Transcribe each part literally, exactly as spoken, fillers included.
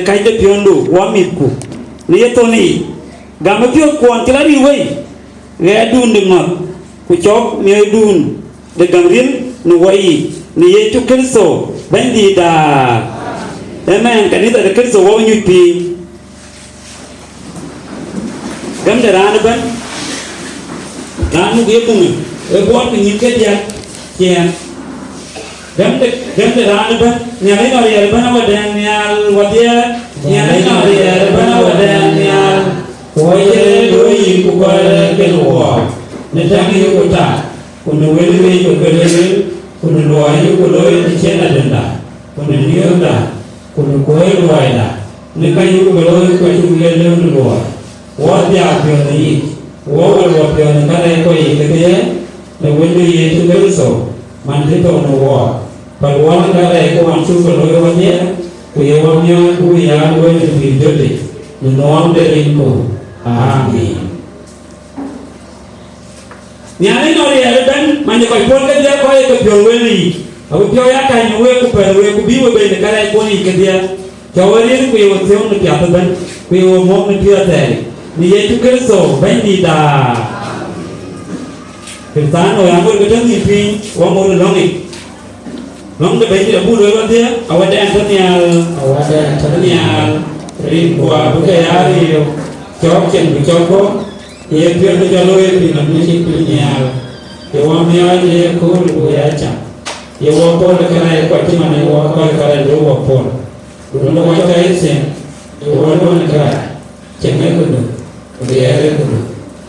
Kac de piɔ̈ndu wɔ mïthku, në ye thon yiic, gam ë piɔ̈ɔ̈thkuɔn cï la ril wei, ɣɛɛrdun de ŋɔ̈th, ku cɔk miɔ̈cdun de gäm ril në wɔ yiic, në Yecu Kërtho Bɛ̈nydïïtda. Amen. Kanitha de Kërtho, wɔ nyuc piny. Gämde raan ëbɛ̈n, raan muk ye buŋ, ë buɔɔt ku nyïn ke diäk ciɛɛŋ. Gämde, gämde raan ëbɛ̈n, Nhialic nɔn riɛl ëbɛ̈n awadɛ̈ɛ̈n nhial, wadhiɛ, Nhialic nɔn riɛl ëbɛ̈n awadɛ̈ɛ̈n nhial. Ku wɔ cï rëër looi yic ku kɔc rëër kek wɔɔk, në täŋ yic ku tak, ku në wël yic ku ke lueel, ku në luɔi yic ku looi në ciɛɛŋ adunda, ku në miöökda, ku në kuööc luɔida, në ka yuk ke looi ku acuk ye lëu në luɔi. Wɔ dhiau piɔ̈ɔ̈th ë yic, wɔ wel wɔ piɔ̈ɔ̈th në kärɛc kɔc yiic kedhie, në Wëndu Yecu Kërtho, man cï thou në wɔɔk. Päl wɔ në kärɛc ku ɣɔn cuk ke looi wadhiɛ, ku ye wɔ miɔɔc ku ya luɔi në pïïr jöt yic, në nuɔɔm de rinku. Amen. Nhialic nɔn riɛl ëbɛ̈n, man ye kɔc puɔ̈l kedhie, kɔc ye ke piɔ̈u wël yiic, abï piɔ̈u ya kany në week ku pɛ̈l week, ku bï we bei në kärɛckuɔn yiic kedhie. Cɔk we riëëc ku ye we thiɔ̈ŋ në piath ëbɛ̈n, ku ye we mɔ̈k në pïïr athɛɛr yic, në Yecu Kërtho Bɛ̈nydïïtda. Kërthiano, ya ŋot ke tɔ̈ nhïïm piny, wɔ ŋot ë lɔ̈ŋ yic. Lɔ̈ŋ de Bɛ̈nydït abuk lueel wadhiɛ, awadɛ̈ɛ̈n tɔ̈ nhial, awadɛ̈ɛ̈n tɔ̈ nhial, rinku abï ke ya riëëu, cɔk cin ku cɔk bɔ̈, ye piɔ̈n cɔl looi ë piny nɔm në cïn piny nhial, ye wɔ miɔɔc në ye kööl ku ya cam, ye wɔ pɔ̈l ë kërac kuac cï man ye wɔ kɔc kërac bï wɔ pɔ̈l, ku duɔ̈n wɔ cɔk ë thiëŋ, ye wɔ luɔ̈n ë kërac. Cieŋ ë këdu, ku riɛɛr ë këdu,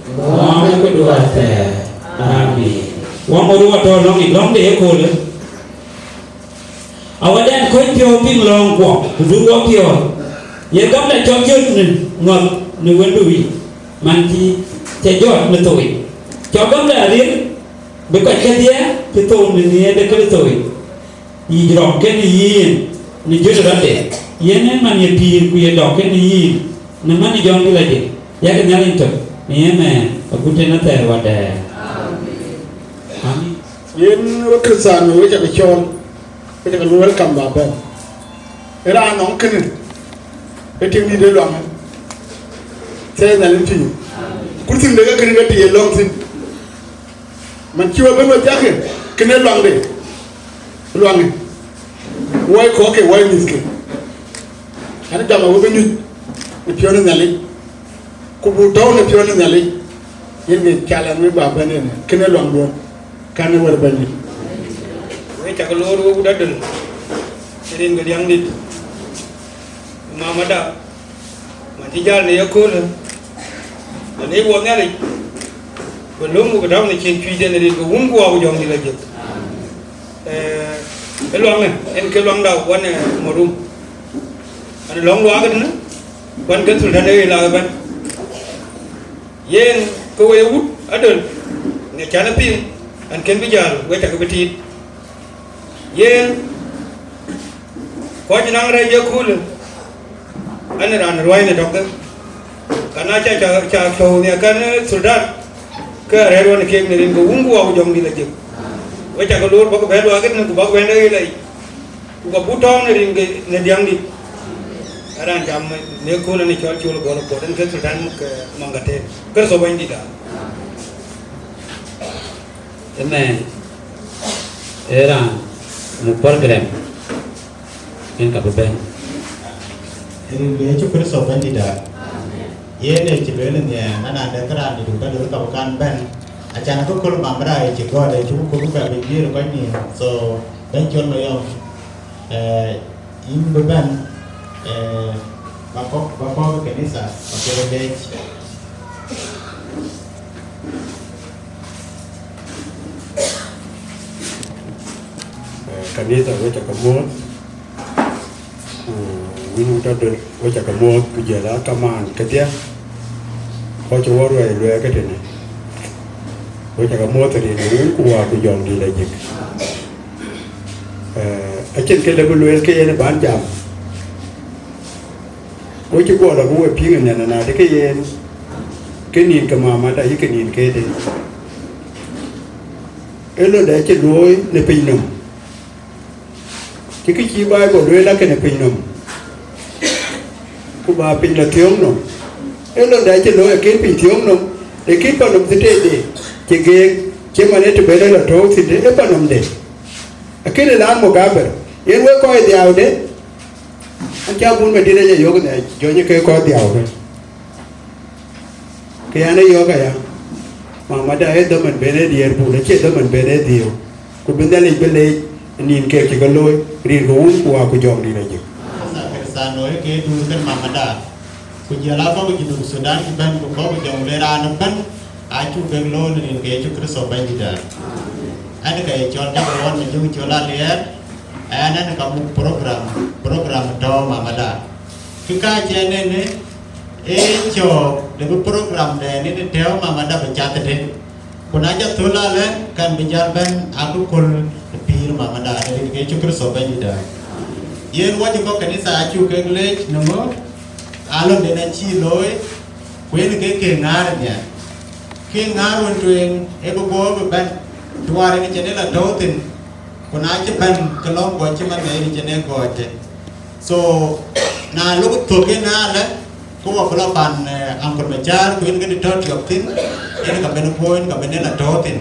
ku ŋɔɔŋ ë këdu athɛɛr. Amin. Wä ŋot wä tɔ lɔŋ ë lɔŋde ëköölë. Awädɛn kɔc piɔ̈u piŋ lɔ̈ɔ̈ŋkuɔ, ku duk wɔ piɔ̈ɔ̈th. Ye gamda cɔk jɔt në ŋɔ̈th në wëndu wic, man cï cɛ jɔt në thou yic. Cɔk gamda ariëk, bï kɔc kedhie cï thou në nhiëër de Kërtho yic. Yic rɔŋ kenë yïn në jɔt rɔtde, yen ë man ye pïïr ku ye dɔk kenë yïn në man ë jɔŋdït lajik, yak Nhialic tök në yemɛɛn agut tën athɛɛr wadɛɛr. Amin. Yen we Kërthiano, we cak cɔɔl, we cak welcome ba bɛ̈n. Ë raan nɔŋ kënë, ë tiŋdït ë luaŋë, thɛɛr Nhialic tïŋ. Ku thïn de ke kënë ke tï ye lɔ̈ŋ thïn. Man cï we bɛ̈n we thiakkë, kënë luaŋde, luaŋë, woi kɔ̈ɔ̈kke, woi mïthke. Ɣɛn jam we bï nyuc në piɔ̈n ë Nhialic, ku buk tɔ̈u në piɔ̈n ë Nhialic, yen ke challenge we ba bɛ̈n ënë, kënë luaŋduɔ̈n, kɛn ë wɛ̈t Bɛ̈nydït. We cak loor we wut adöl, rin ke riaŋdït, mamada, man cï jäl në yaköölë, man ë wɔ Nhialic, bï löŋ ku bï tɔ̈u në cin cuëcden rin ke Wun ku Wä ku Jɔŋdït lajik. Eh, ë luaŋë, en ke luaŋda wan, eh, marum. An lɔ̈ŋ luaak tënë, wan ke Sultan ë la ëbɛ̈n. Yen ke we ye wut adöl, në can ë piŋ, an kën bï jäl, we cak bï tiit. Yen kɔc naŋ rɛc ye köölë, an raan ruäi në tɔ̈kë. Ka na ca, ca, ca tɔ̈u nhiaar kɛn, eh, Sultan, ke arɛ̈ɛ̈r wan keek në rin ke Wun ku Wä ku Jɔŋdït lajik. We cak loor bäk bɛ̈n luaak tënë ku bäk bɛ̈n ë ɣël yic. Ku ka buk tɔ̈u në rin ke në diäŋdït. Ë raan jam në köölë në cɔl Col Gɔl Kuɔt, en ke Sultan muk, eh, Maŋgatem. Kërtho Bɛ̈nydït aa. Amen. Ë raan muk program, en ka bï bɛ̈n. Rin ke Yecu Kërtho Bɛ̈nydït aa. Yen ë cï lueel nhiɛɛr, na, na de kë raan dït ku ka döl ka bï kan bɛ̈n. Acan akököl mamada ë cï gɔ̈t, ë cï ku bï bɛ bï guiir kɔc nïïm. So, Bɛ̈ny Col Mayɔm, eh, yïn bï bɛ̈n, eh, ba kɔ̈k, ba kɔ̈k ë kanitha, ba kɔ̈k ë leec. Eh, kanitha, we cak muɔ̈ɔ̈th. Ku wïn wut adöl, we cak muɔ̈ɔ̈th, ku jël a kamaan kedhie, kɔc cï wɔ ruɛɛi luɛɛk ke tënë. We cak muɔ̈ɔ̈th rin Wun ku Wä ku Jɔŋdït lajik. Eh, acïn kë lëu bï lueel ke yen ë bän jam. Wo cï guɔ lɔ bï we piŋ ënɛn, na de ke yen, ke nïn ke mamada, yï ke nïn këde. Ë lon dɛ cï luööi në piny nɔm. Cï kë cï Baibol lueel akënë piny nɔm, ku ba piny lɔ thiöŋ nɔm. Ë lon dɛ cï looi akën piny thiöŋ nɔm, akën pan nɔm thïtëëde cï geek, cï man ë të ben ë lɔ tɔ̈u thïn, ë pan nɔm de. Akën ë laan Mugabe, yen wek kɔc dhiaaude, an, cä bun madït ë ye yök në jɔny ke kɔc dhiaaude. Ke yɛn ë yɔ̈ɔ̈k aya, mamada, ee dhaman ben ë diëër bul, acie dhaman ben ë dhiëëu, ku bï Nhialic bï leec nïn kek cï ke looi, rin ke Wun ku Wä ku Jɔŋdït lajik. Asa Kërthiano ë ke duur kën mamada, ku jɔl a kɔ̈k Junub Thudan cï bɛ̈n, ku kɔ̈k Jɔŋlei raan ëbɛ̈n, acuk kek looi në rin ke Yecu Kërtho Bɛ̈nydït. Ɛn ka ye cɔl Jack Ruɔn Majöŋ Col Aliɛɛr, ɛn ɛn ka muk program, program tɔ̈u mamada. Kë ka cï ɛn ënë, ee cɔɔk de bï program dɛn ënë tɛ̈ɛ̈u mamada bï cath tëde. Ku na cä thöl alë, kan bï jäl bɛ̈n akököl ë pïïr mamada, në rin ke Yecu Kërtho Bɛ̈nydït. Yen wɔ cï kɔ̈k kanitha acuk kek leec në ŋö, alɔnden acï looi, ku yen ke ke ŋäär nhial. Ke ŋäär wën tueŋ, ee bï guɔ bï bɛ̈n, tuaar yen cïn ë la tɔ̈u thïn, ku na cï bɛ̈n, ke lɔ̈ŋ guɔ cï man yen cïn ë gɔɔc thïn. So, na lok thök ënë alë, ke wɔ bï lɔ pan, eh, Uncle Machar, ku yen këdï tɔ̈ tiɔp thïn, yen ka ben puɔ̈u, yen ka ben yen la tɔ̈u thïn.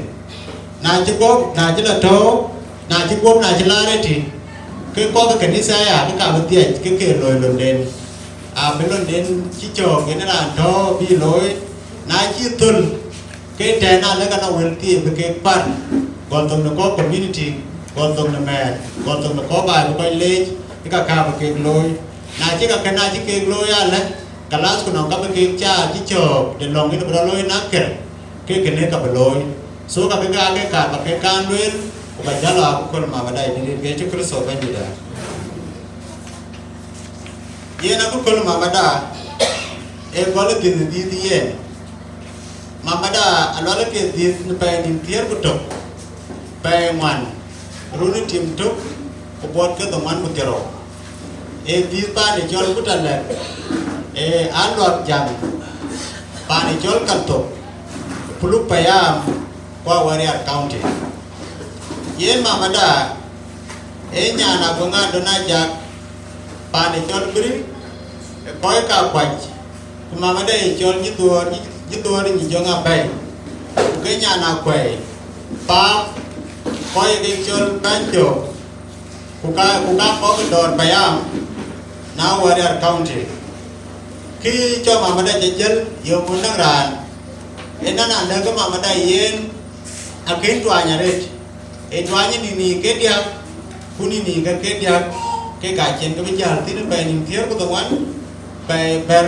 Na cï guɔ̈p, na cï la tɔ̈u, na cï guɔ̈p, na cï laar ëtï, ke kɔc ë kanitha aya, ke ka bï dhiɛc, ke ke loi londen. Abï londen cï cɔɔk, yen raan tɔ̈u bï looi, na cï thöl, ke tɛ̈ɛ̈n alë ka nɔŋ wël thii bï kek pan, gɔl thok në kɔ̈k community, gɔl thok në mɛɛt, gɔl thok në kɔ̈k baai bï kɔc leec, ë ka ka bï kek looi. Na cï ka kën, na cï kek looi alë, Kalas, ku nɔŋ ka bï kek caar cï cɔɔk de lɔŋ yen bï rɔt looi në akhir, ke kënë ka bï looi. So ka bï ka ke kaar ba ke kan lueel, ku ba jäl akököl Mama Da ë dït ke Yecu Kërtho Bɛ̈nydït. Yen akököl Mama Da ë gɔl ë dhiëth dhiëth yen. Mama Da alual ke dhiëth në pɛɛi nïn thiëër ku tök, pɛɛi ŋuan, run ë tim tök ku buɔt ke dhoŋuan ku thiërrou. Ee dhiëth paan ë cɔl Kutalɛk, ee Aluak Jaŋ, paan ë cɔl Kalthok, Puluk Payam, ku Awerial County. Yen Mama Da ee nyan Aguŋ Adon Ajak, paan ë cɔl Biri, ë kɔc ka kuac, ku Mama Da ë cɔl Nyidhuɔɔr, Nyidhuɔɔr Nyijɔŋ Abɛ̈i, ku ke nyan Akuɛi, paap, kɔc ke cɔl Bɛ̈ny Jɔk, ku ka, ku ka kɔc Dɔɔr Payam, në Awerial County. Kë cɔl Mama Da cï jäl, yöŋ ku näk raan, ë nɔn adäk ke Mama Da yen akën tuany arëët, ë tuany nïnï ke diäk, ku nïnï ke ke diäk, ke ka cïn ke bï jäl thïn pɛɛi nïn thiëër ku dhoŋuan, pɛɛi bɛ̈t,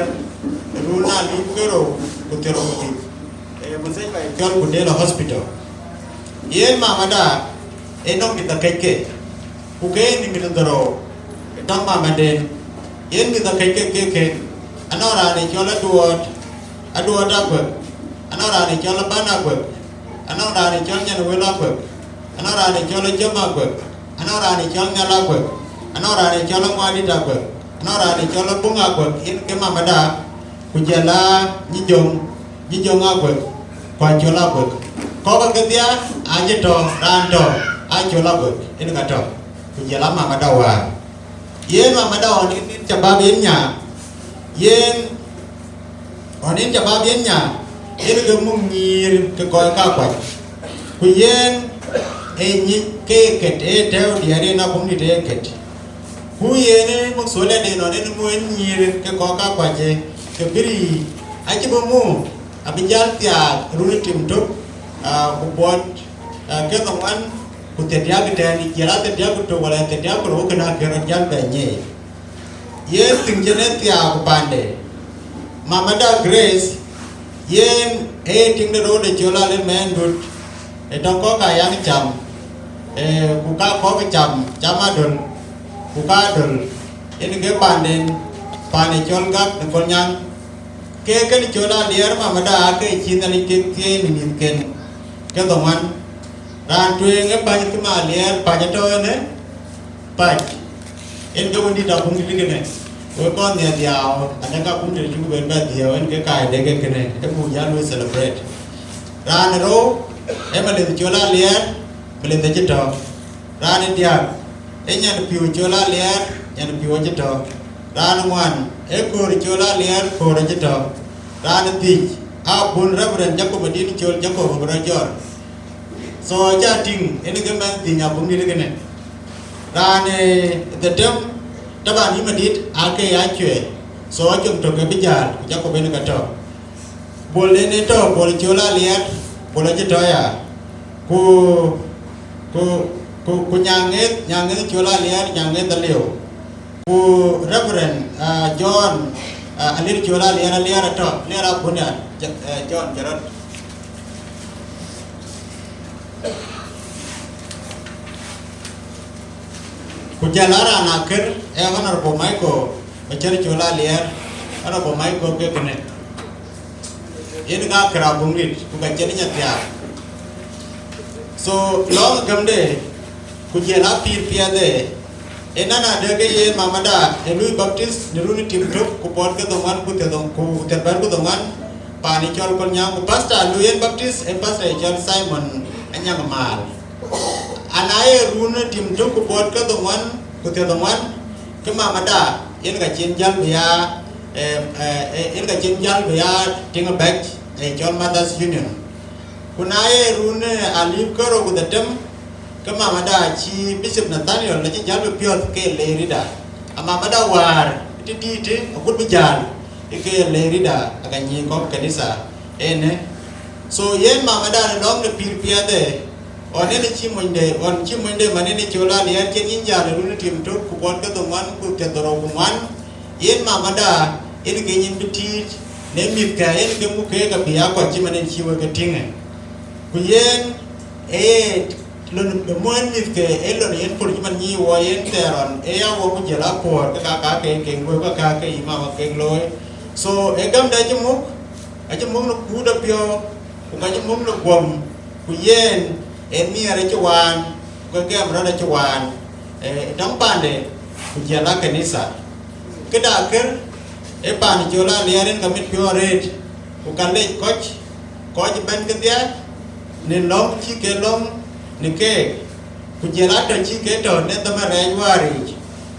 run ë alip ke rou ku thiërrou ku dhïc, ë message ba cɔl Gudela Hospital. Yen Mama Da ë nɔŋ mïth akëcke, ku ke yen mïth dhorou ë tɔŋ Mama Den. Yen mïth akëcke ke kën, anɔŋ raan ë cɔl Aduɔɔt, Aduɔɔt Aguek, anɔŋ raan ë cɔl Aban Aguek, anɔŋ raan ë cɔl Nyanwël Aguek, anɔŋ raan ë cɔl Ajɔm Aguek, anɔŋ raan ë cɔl Nhial Aguek, anɔŋ raan ë cɔl Aŋuadït Aguek, anɔŋ raan ë cɔl Abuŋ Aguek, yen ke Mama Da, ku jɔl a Nyijɔŋ, Nyijɔŋ Aguek, ku Acol Aguek. Kɔ̈k kedhia acï tɔ̈, raan tɔ̈ Acol Aguek, yen ka tɔ̈, ku jɔl a Mama Da wäär. Yen Mama Da ɣɔn nin, nin cabab yen nya, yen ɣɔn nin cabab yen nya, yen ke muk nyïïr ke kɔc ka kuac. Ku yen ë nyic ke ye ket, ë tɛ̈ɛ̈u diɛɛr yen Abuŋdït ë ye ket. Ku yen ë muk thuɔl ë den ɣɔn nin muk ë nyïïr ke kɔc ka kuac ë ke Biri, acï bï muk, abï jäl thiaak run ë tim tök, aa, ku buɔt, aa, ke dhoŋuan, ku thiërdiäk ëtɛ̈ɛ̈n, jɔl a thiërdiäk ku tök wala thiërdiäk ku rou, kënë akën rɔt jäl bɛ nyiɛɛi. Yen thiëŋ cïn ë thiaak ku paande. Mama Da Grace, yen ee tiŋ de rɔt de cɔl Alil Mɛɛndut, ë tɔ̈ kɔ̈k ka yan cam, ee, ku ka kɔ̈k cam, cam adöl, ku ka adöl, yen ke paanden, paan ë cɔl Gak në Kolnyaŋ. Ke kën cɔl Aliɛɛr Mama Da aake cï Nhialic kek thiëëi në mïthken ke dhoŋuan. Raan tueŋ ë Pany Thim Aliɛɛr, Pany atɔ̈ ënë, Pac. Yen ke wëndït Abuŋdït kënë. Wek kɔn nhial dhiau, adek Abuŋdït cuk ben bɛ dhiau, yen ke kaai dek kënë, ke buk jäl lui celebrate. Raan ë rou, ë Malith cɔl Aliɛɛr, Malith acï tɔ̈. Raan ë diäk, ë Nyanpiu cɔl Aliɛɛr, Nyanpiu acï tɔ̈. Raan ë ŋuan, ë Koor cɔl Aliɛɛr, Koor acï tɔ̈. Raan ë dhïc, aa bun Reverend Jacob Adin cɔl Jacob abï rɔt jɔt. So, aca tïŋ, yen ke mɛnh dhïc Abuŋdït kënë. Raan ë dhetem, taban yï Madït, aake ya cuɛɛr. So, acom tök ke bï jäl, ku Jacob yen ke tɔ̈. Bol yen ë tɔ̈, Bol cɔl Aliɛɛr, Bol acï tɔ̈ ya. Ku, ku, ku, ku Nyaŋeth, Nyaŋeth cɔl Aliɛɛr, Nyaŋeth aliu. Ku Reverend, ah, John, ah, Aliɛɛr cɔl Aliɛɛr, Aliɛɛr atɔ̈, Aliɛɛr abun ya, Ja-, eh, John Jarot. Ku jɔl a raan akër, ee Honorable Michael Macar cɔl Aliɛɛr, Honorable Michael ke kënë. Yen ka kër Abuŋdït, ku ka cïn nya thiaak. So, lɔ̈ŋ gämde, ku jɔl a pïïr piɛthde, ë nɔn adek ke yen Mama Da ë lui baptith në run ë tim tök, ku buɔt ke dhoŋuan, ku thiërdhoŋ-, ku thiërbɛ̈t ku dhoŋuan, paan ë cɔl Kolnyaŋ, ku pastor lui yen baptith, ë pastor ë cɔl Simon Anyaŋ Maal. Ana ye run ë tim tök, ku buɔt ke dhoŋuan, ku thiërdhoŋuan, ke Mama Da, yen ka cïn jäl bï ya, eh, eh, eh, yen ka cïn jäl bï ya tiŋ abɛ̈c, ë cɔl Mothers Union. Ku na ye run, eh, alip ke rou ku dhetem, ke Mama Da cï Bishop Nathaniel acï jäl bï piɔ̈ɔ̈th ke lay reader. A Mama Da wäär, tëdït, agut bï jäl, ke lay reader, aka nyic kɔc kanitha, ënë. So, yen Mama Da në lɔ̈ŋ de pïïr piɛthde, ɣɔn ënë cï monyde, ɣɔn cï monyde man ënë cɔl Aliɛɛr cïn nyin jäl run ë tim tök, ku buɔt ke dhoŋuan, ku thiërdhorou ku ŋuan, yen Mama Da, yen ke nyin bï tiit në mïthkë, yen ke muk keek abï aa kɔc cï man en cï wek ke tïŋë. Ku yen ee lon bï muk en mïthkë, ee lon yen pol cï man nyic wɔ yen thɛɛr ɣɔn, ee ya wɔ ku jël akuɔɔr ke ka ka ke kek luɔi, ka ka ke yï mama kek looi. So, ee gamda cï muk, acï muk në kuut apiɔ̈u, ku ka cï muk në guɔm, ku yen ee nhiɛɛr acï waan, ku ke gɛm rɔt acï waan, ee, tɔŋ paande, ku jël a kanitha. Këda kër, ee paan col aliɛɛr en ka mit piɔ̈u arëët, ku ka lec kɔc, kɔc ëbɛ̈n kedhie, në lɔ̈ŋ cï ke lɔ̈ŋ në keek, ku jël a tɔ̈ cï ke tɔ̈ në dhaman rɛɛc waar yiic,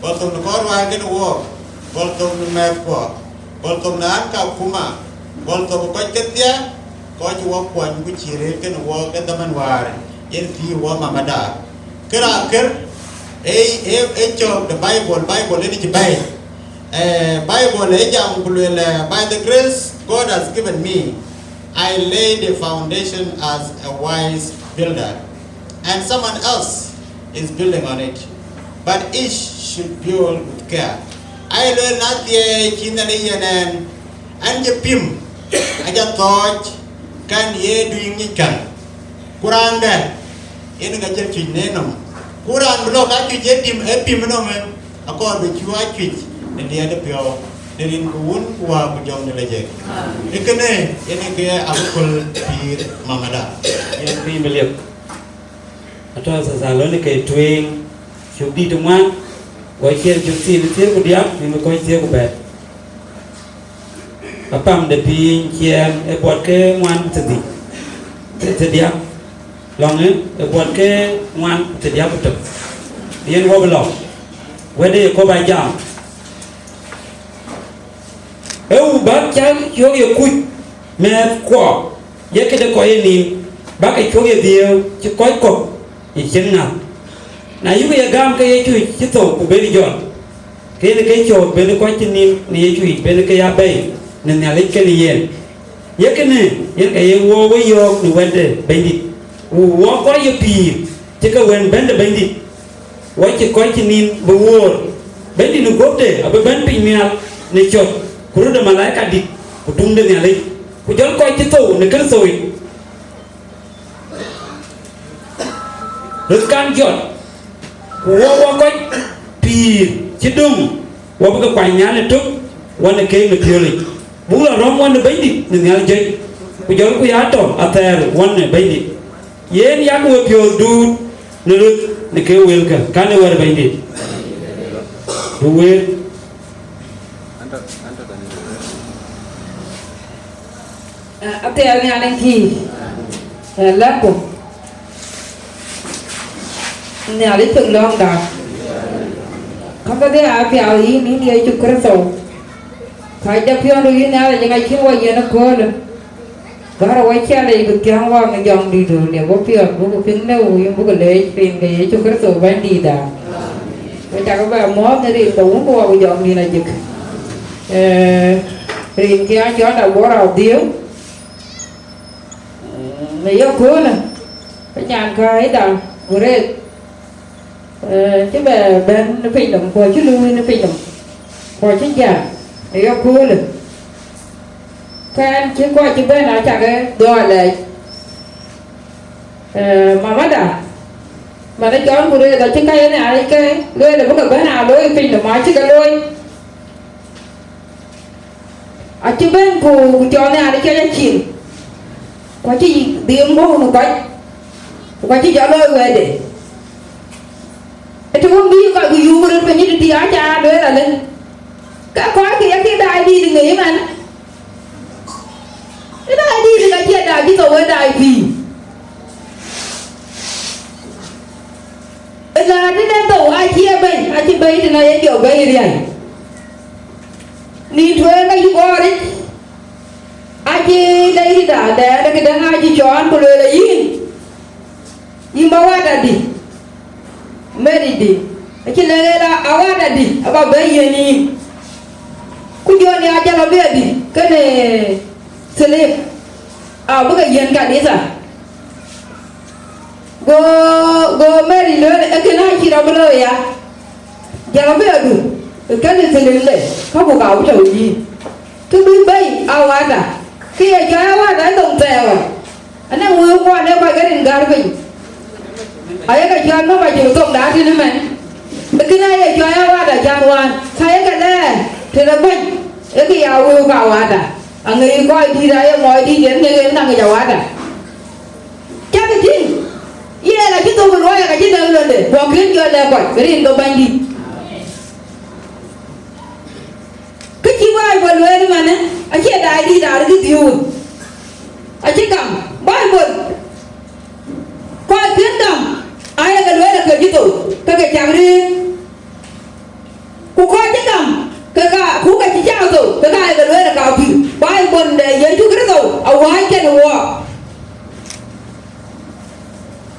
gɔl thok në kɔc ruääi kenë wook, gɔl thok në mɛ̈thkuɔ, gɔl thok në ɣän Kakuma, gɔl thok ë kɔc kedhie, kɔc cï wɔ kuany ku cï rëër kenë wɔ ke dhaman waar, yen pïïr wɔ mamada. Kë raan kër, ee, ee, ee cɔ̈k de Bible, Bible yen cï bɛ̈ɛ̈i. Eh, Bible ee jam ku lueel, eh, "By the grace God has given me, I lay the foundation as a wise builder, and someone else is building on it, but each should build with care." Aye lueel, na thiëëc cï Nhialic yen ɛn, ɛn jɔ pim, ajɔ thɔɔc, kan ye duiŋ nyic kan. Ku raan dɛ̈, yen ka jël cuc në nɔm. Ku raan bï lɔ ka cuc ë tim, ë pim nɔm, ë akɔɔr bï cu a cuc në liɛɛt ë piɔ̈u, në rin ku Wun ku Wät ku Jɔŋdït Lajik. Ee kënë, yen ke abï köl pïïr mamada. Yen pïïr bï liep. Atɔ̈ Thethalonika tueŋ, cök dït ë ŋuan, gɔl ciɛɛŋ cök thiin ë thiëër ku diäk, rin kɔc thiëër ku bɛ̈t. Apam de piny ciɛɛŋ ë buɔt ke ŋuan ku thiërdhïc, thiërdiäk, lɔŋë ë buɔt ke ŋuan ku thiërdiäk ku tök. Yen wɔ bï lɔ, wɛ̈tde ye kɔ̈p a jam. Ee wu bäk cäk cök ye kuc mɛ̈ɛ̈thkuɔ, ye këde kɔc ye nïïm, bäk ke cök ye dhiëëu cï kɔc kɔ̈k ye cieŋ ŋäth. Na yuk ye gam ke Yecu cï thou ku ben jɔt, ke yen ke cöök ben kɔc cï nïïm në Yecu yic ben ke ya bɛ̈ɛ̈i në Nhialic kenë yen. Ye kënë, yen ka ye wɔ we yɔ̈ɔ̈k në wɛ̈tde Bɛ̈nydït, ku wɔ kɔc ye pïïr cï ke wën bɛ̈n de Bɛ̈nydït. Wɔ cï kɔc cï nïïm bï woor, Bɛ̈nydït në guɔ̈pde abï bɛ̈n piny nhial në cɔ̈t, ku röt de malaika dït, ku tuŋ de Nhialic, ku jɔl kɔc cï thou në Kërtho yic röt kan jɔt, ku wɔ wɔ kɔc pïïr cï döŋ, wɔ bï ke kuany nhial në tök, wɔ në keek në piöölic, buk lɔ rɔ̈m wɔ në Bɛ̈nydït në nhial jɔ̈c, ku jɔlku ya tɔ̈ athɛɛr wɔ në Bɛ̈nydït. Yen yak we piɔ̈ɔ̈th duut në röt në ke wëlkä, kan ë wɛ̈t Bɛ̈nydït. Du wëët. Athiɛɛr Nhialic kï, eh, lɛ̈kku. Nhialic piŋ lɔ̈ŋda. Ka kedhie aa piath yïn, yïn Yecu Kërtho. Ka jɔ piɔ̈ndu yïn Nhialic ŋac cïn wɔ yiɛ̈n ëköölë. Gär wɔ ciɛl yic bï thiäŋ wɔ në Jɔŋdït, liep wɔ piɔ̈ɔ̈th, buk piŋ në wu yïn, buk leec piny ke Yecu Kërtho Bɛ̈nydïïtda. Wek cakë bɛ muɔ̈ɔ̈th në rin ke Wun ku Wät ku Jɔŋdït Lajik. Eh, rin ke Ajɔnda Bor Adhiëu, eh, në yeköölë, ke nyankäida Gureth, eh, cï bɛ bɛ̈n në piny nɔm, ku acï luui në piny nɔm, ku acï jäl në yeköölë. Kɛn cï kɔc cï bɛ̈n acakë dhɔ̈ɔ̈r lɛc. Eh, mamada, man ë cɔl Gureth acï ka ye Nhialic ke lueel bï ke bɛ̈n aa looi piny nɔm, acï ke looi. Acï bɛ̈n ku, ku cɔl Nhialic ke acil, ku acï dhim guɔ̈p në kɔc, ku acï jɔ looi wɛ̈tde. Ë të wën bï kɔc ku yuup röt piny tëthiinakäŋ, aca lueel alë, ke kɔckë yakï daai dïït ŋic ëmɛn. Ë daai dïït ka cie daai cï thou, ë daai pïïr. Ë daai tëde thou acie bɛ̈ny, acï bɛ̈ny tënë ye jɔ bɛ̈ny riäi. Nïn tueŋ ayï gɔ̈ɔ̈ric, acï lɛc rït adɛɛr ë këdäŋ acï cɔɔl ku lueel ë yïn, yïn bä wɛ̈t adï, Mary dï, acï lɛ̈k en a, awätdï aba bɛ̈n yiɛ̈n yïn. Ku jɔn ya jal abï adï kënë Philip, abï ke yiɛ̈n kanitha. Go, go Mary lueel, ee kënë acï rɔt bï looi ya. Jal abï adu. Kënë thilimde, käku ka bï tɔ̈u yïn. Kë bï bɛ̈i Awada, kë ye cɔɔi Awada ë dhoŋ thɛɛr ɣɔn. Anɔŋ wëëu kuɔn ë kɔc ke rin gär piny. Ayeke cɔɔl nɔm acï thoŋda tïn ëmɛn. Ee kënë aye cɔɔi Awada can wään, ka yeke lɛɛr tëde bɛ̈ny, ee kë ya wëëu ke Awada. Aŋic kɔc dït, aye mɔc dït, yen ŋic en ka ŋic Awada. Cäkï tïŋ, yen acï thok luɔi, ka cï dɛm londe, ku akën jɔ lɛ̈k kɔc, rin ke Bɛ̈nydït. Kë cï Baibol lueel ëmënë, acie daai dït raan kë dhiëëu. Acï gam Baibol, kɔc kën gam, ayeke lueel ë ke cï thou, ke ke cak rëër. Ku kɔc cï gam, ke ka, ku ke cï cak thou, ke ka ayeke lueel ë ka pïr. Baibol de Yecu Kërtho awääc kën wɔɔk.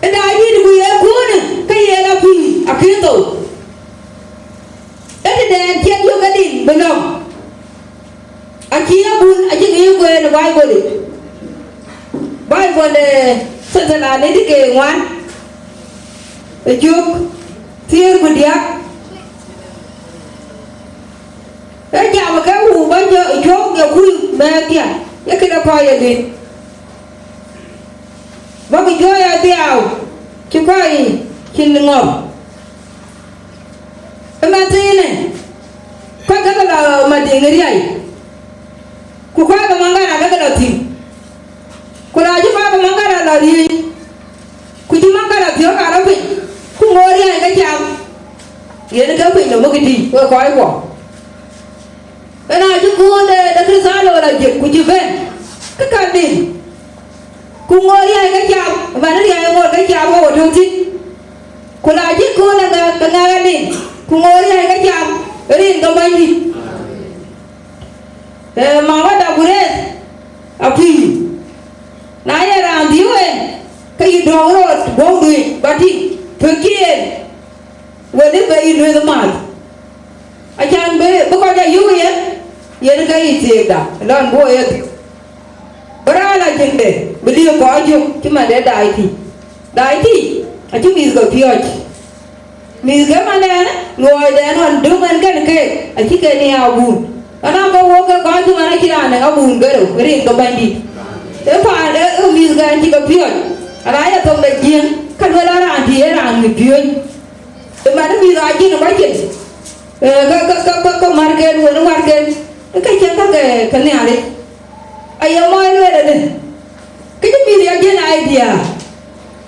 Ë daai dït ku ye kuɔ̈ɔ̈në, ke yen apïr akën thou. Ee tëdɛn cïn yök kedï bï nɔm. Acï abun, acï ŋic kueen ë Baibol yic. Baibol de Thesalonika ke ŋuan, ë cök thiëër ku diäk. Ee jam ke wun bä jɔ cuɔ̈k ye kuc mɛɛthdiɛ̈, ye këde kɔc ye lueth. Bäkï juɔ̈ɔ̈i adhiau cï kɔc cïn ŋɔ̈ɔ̈r. Ëmɛn thiinë, kɔc ke ke lɔ Madiŋ ë riäi, ku kɔc ke Maŋgala ke ke lɔ thïn, ku na cï kɔc ke Maŋgala lɔ riëëc, ku cï Maŋgala thiɔ̈k arɔ piny, ku ŋoot riäi ke cam, yen ke piny nɔm ë këdï wek kɔckuɔ. Ëna cï kuur de, de Kërtho lɔ jiëk, ku cï bɛ̈n, ke ka nin, ku ŋoot riäi ke cam, man riäi ŋoot ke cam, wo tɔ̈ thïn. Ku na cï kuur de ŋa, ke ŋa nin, ku ŋoot riäi ke cam, rin ke Bɛ̈nydït. Ee, mama da Grace, apïïr. Na ye raan dhiëëu en, ke yï dɔ̈ɔ̈k rot guɔ̈udu yic, ba tïŋ, tueŋkï en. Wël ë bei lueth ë maath, acan bï, bï kɔc aa yök yen, yen ke yic thiëëkda, lɔn bï wo ye dhiëëu. Bï raan la jiëŋde, bï liëëk kɔc yök cï man de daai tïc. Daai tïc acï mïth ke piɔ̈ɔ̈c. Mïth ke man ɛn, luɔidɛn ɣɔn döŋ ɛn kën keek, acï ke nia abun. Ëna ke wok ke kɔc cï man acï raan ë abun ke rou, rin ke Bɛ̈nydït. Ee paan, ee, ee mïth ke ɛn cï ke piɔ̈ɔ̈c, ana ye thoŋ de jiëŋ, ka luel an raan tïc ee raan ŋic piööny. Ë man ë mïth aa jiën ë kɔc cin, ee, ke, ke, ke, ke, ke märken, wën ë wärken, ke cïn ka ke, ke Nhialic. Aye mɔc lueel ëdë, ke cï mïth ya jiën aa ye diäär,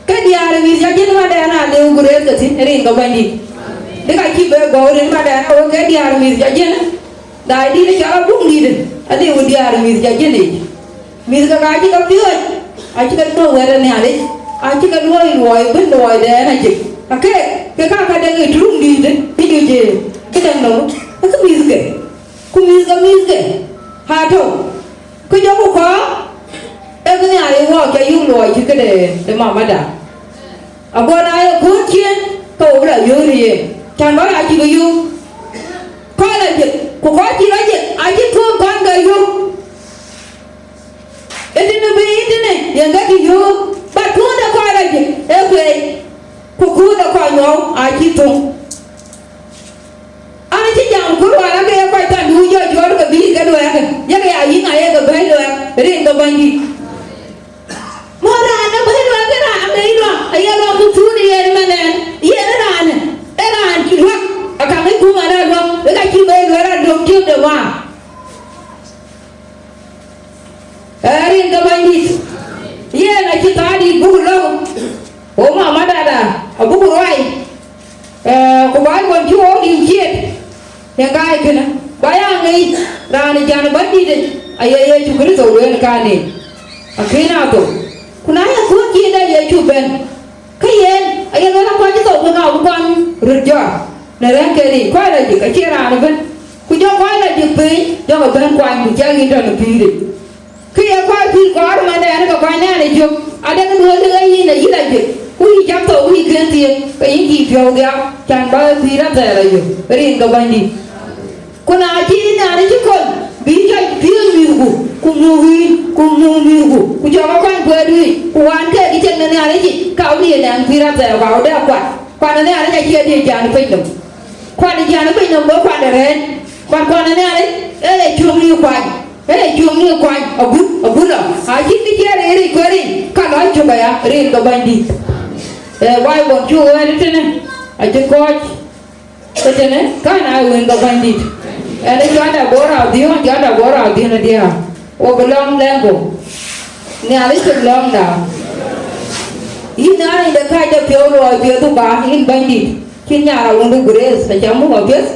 ke diäär ë mïth ya jiën madɛn aa lëu ku rëër ke thïn rin ke Bɛ̈nydït. Dï ka cï be gɔ̈u rin madɛn, awe ke diäär ë mïth ya jiën, daai dït cɔl abuŋ dït, aliu diäär ë mïth ya jiën yic. Mïth ke ka cï ke piööc, acï ke duɔ̈k wɛ̈t ë Nhialic, acï ke luɔ̈i luɔi bï luɔidɛn acïk. Akek, ke ka ka dek ë turuŋ dïïtë, bï juëc ë këdäŋ nɔm, ë kë mïthke, ku mïthke mïthke, atɔ̈u, kë jɔku kɔɔr, ee bï Nhialic wɔɔk cä yök luɔi cï këde de mamada. Ago na ye kuɔ̈n ciëën, ke wo bï la yöök në yen, cän bä ya cï bï yök. Kɔc la jëk, ku kɔc cï la jëk, acï kuɔ̈n kɔn ke yök. Ëtënë bï ëtënë yen ke kï yöök, ba tuɔ̈ɔ̈n de kɔc la jëk ë kueec, ku kuur de kɔc nyɔu acï thöŋ. An, cï jam ku ruaar ake ye kɔc than du jɔ cuɔt ke bï ke luɛɛk, yeke ya yïŋ aye ke bɛ̈ɛ̈i luɛɛk rin ke Bɛ̈nydït. Mɔ̈ raan ë bɛ̈ɛ̈i luɛɛk ke raan ŋic luaŋ, aye luaŋ ku thuun yen man ɛn, yen raan, ë raan cï luäk, akaŋ ë kum an, ë luäk, ë ka cï bɛ̈ɛ̈i luɛɛk raan döŋ tiöp de wäär. Ee, rin ke Bɛ̈nydït, yen acï thaadït buk lɔ̈ŋ, wo mama dada, abuk ruai, ee, ku bä luɔn cï wok lim ciët, yen ka ye kënë, bä ya ŋic raan ë jän Bɛ̈nydït, aye Yecu Kërtho lueel kaneec, akën aa thou. Ku na ye kuɔ̈n cï de Yecu bɛ̈n, ke yen aye lueel akɔc cï thou bï ŋa bï kuan röt jɔt në rɛ̈ŋ ke yic, kɔc la jik acie raan ëbën, ku jɔ kɔc la jik piny, jɔkï bɛ̈n kuany, ku cäk yïn tɔ̈ në pïïric. Kë ye kɔc pïïr kɔɔr ëmɛn ɛn ke kuany nɛn ë jök, adek duööl dek ee yïn ayï la jik, ku yï cäk thou, ku yï kën thiëëk, ke yïn cïï piɔ̈u dhiau, cän bä pïïr athɛɛr la yök, rin ke Bɛ̈nydït. Ku na cï Nhialic cï kony, bï jɔ piööc mïthku, ku muk yïn, ku muk mïthku, ku jɔkï kɔny kueer duiic, ku waan keek cieŋ de Nhialic yic, ka wën ye nɛn pïïr athɛɛr, ku awï dɛ kuat, kuat de Nhialic acie diëc jam ë piny nɔm. Kuan ë jän ë piny nɔm go kuan de rɛɛc, kuan kuan ë Nhialic, ee ye cuŋ ni kuany, ee ye cuŋ ni kuany, agut, agut lɔ. Acït kë cï rëër yic kueer yic, ka lɔ cök aya, rëër ke Bɛ̈nydït. Ee, Baibol cuk wɛ̈ɛ̈t ëtënë, acï kɔc ëtënë, ka na wën ke Bɛ̈nydït. Ɛn ë cɔl da bɔ̈ rau dhiëëu, cɔl da bɔ̈ rau dhiëëu në diäär. Wo bï lɔ̈ŋ lɛ̈ŋku. Nhialic cïn lɔ̈ŋda. Yïn aa yïn de kääc de piɔ̈u luɔi piɛth ba, yïn Bɛ̈nydït. Cïn nyar awundu Grace, aca muk apiɛth,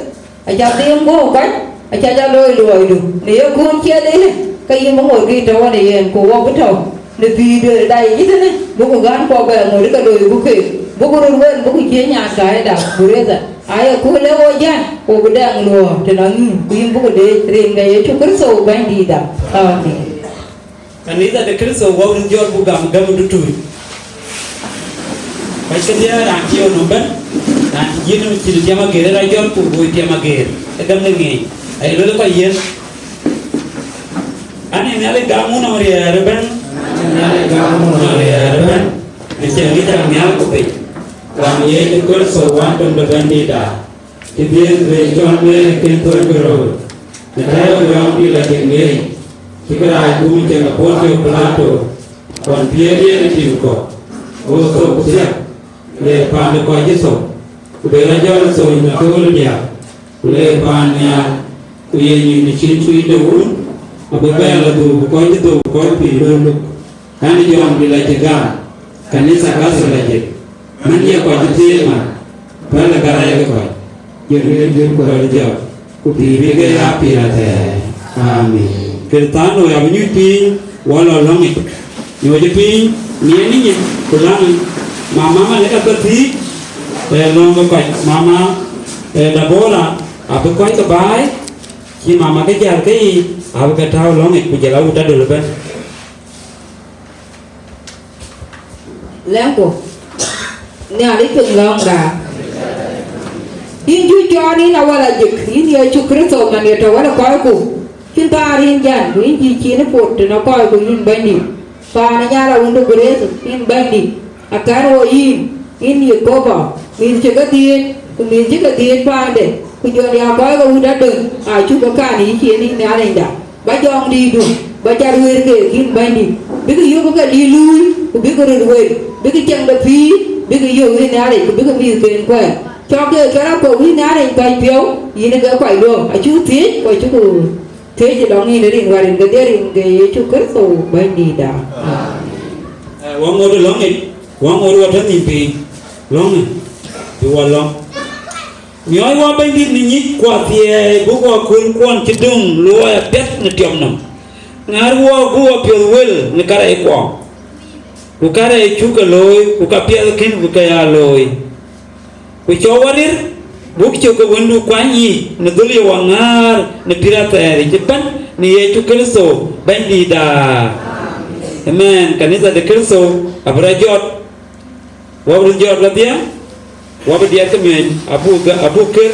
aca dhiim guɔ̈p kɔc, aca jɔ looi luɔidu. Në ye kuun ciɛth ënë, ke yïn bï ŋoot kë tɔ̈u ɣɔn ë yen, ku wok bï tɔ̈u në pïïrda yic ëtënë, bïku gän kuɔ bɛ ŋoot ke loiku keek, bïku röt wël, bïku cie nyan kääcda, Grace. Aya, ku le wo jän, wo bï dɛŋ luɔɔr tënɔŋ yïn, ku yïn bïku leec rin ke Yecu Kërtho Bɛ̈nydïïtda. Amen. Kanitha de Kërtho, wok röt jɔt buk gam gäm dutuuc. Kɔc kedhie raan cï ɣön nɔm bɛ̈n, raan cï jiël nɔm cïn tiam ageer, ë rɔt jɔt ku bui tiam ageer, ë gäm de ŋeeny, aye luel kɔc yen. An, ee Nhialic gam wun nɔm riɛɛr ëbɛ̈n. An, ee Nhialic gam wun nɔm riɛɛr ëbɛ̈n. Në cïn ŋic nhial ku piny. Wan Yecu Kërtho, wan töŋ de Bɛ̈nydïïtda, cï dhiëëth rëëc cɔl Mary kën thööc ke röör, në tɛ̈ɛ̈u Jɔŋdït Lajik ŋeeny, cï kërac gum cieŋ ë Pontio Pilato, ɣɔn piëëth yen ë tim kɔ̈k, go thou ku thiäk, le paan de kɔc cï thou, ku be rɔt jɔl thou në akööl diäk. Ku le paan nhial, ku ye nyin ë cïn cuëc de wun, abï bɛ̈n lɔ dhuk kɔc cï dhou kɔc pïïr luk luk. An, Jɔŋdït Lajik gam, kanitha Katholik Lajik, man ye kɔc cï thiëëc man, päl ë karɛc ke kɔc, jɔt wël jur ku rɔt jɔt, ku pïïr bï ke ya pïïr athɛɛr. Amen. Kërthiano abï nyuc piny, wɔ lɔ lɔ̈ŋic. Nyuɔ̈c piny, miɛt në nyin, ku läŋ. Mama, mama në ka thïïc, ee, lɔ̈ŋ ke kɔc. Mama, ee, Debora, abï kɔc ke baai, cï mama ke jäl ke yiic, abï ke tääu lɔ̈ŋic, ku jɔl awut adöl ëbɛ̈n. Lɛ̈ŋku, Nhialic piŋ lɔ̈ŋda. Yïn cï cɔɔl yïn Awal Ajik, yïn Yecu Kërtho man ye tɔ̈ wɛ̈t ë kɔcku. Cïn thaar yïn jän, ku yïn cï cin ë pot tënɔŋ kɔcku, yïn Bɛ̈nydït. Paan ë nyal awundu Grace, yïn Bɛ̈nydït. Akɛ̈n wo yïn, yïn Yekoba, mïth cï ke dhiëëth, ku mïth cï ke dhiëëth paande, ku jɔl ya kɔc ke wut adöŋ, acuk ke kan yï cin yïn Nhialicda. Ba jɔŋdïïtdu, ba jat wëër keek yïn Bɛ̈nydït, bïk yök ke dïït luui, ku bïk röt wël, bïk cieŋ de pïïr, bïk yök yïn Nhialic, ku bïk mïthken kuɛɛr. Cɔk keek ke rɔt kɔ̈u yïn Nhialic kɔc piɔ̈u, yïn ke kɔc luɔ̈k, acuk thiëëc, ku acuk thiëëc lɔŋ yïn rin wär rin kedhie rin ke Yecu Kërtho Bɛ̈nydïïtda. Amen. Ee, wɔ ŋoot ë lɔ̈ŋic, wɔ ŋoot wɔ tɔ̈ nïïm piny, lɔ̈ŋë, bï wɔ lɔ̈ŋ. Miɔɔc wɔ Bɛ̈nydït në nyic ku athiɛɛi, buk wɔ köölkuɔn cï döŋ luɔi apiɛth në tiɔp nɔm. Ŋäär wɔ buk wɔ piɔ̈th wël në kärɛckuɔ, ku kärɛc cuk ke looi, ku käpiɛth kën ku ke ya looi. Ku cɔk wɔ rir, buk cök ke Wëndu kuany yiic në dhöl ye wɔ ŋäär në pïïr athɛɛr yic ëbɛ̈n në Yecu Kërtho Bɛ̈nydïïtda. Amen. Kanitha de Kërtho abï rɔt jɔt. Wɔ bï röt jɔt kedhie, wɔ bï diɛt ke miɔ̈c, abuk gä-, abuk kër.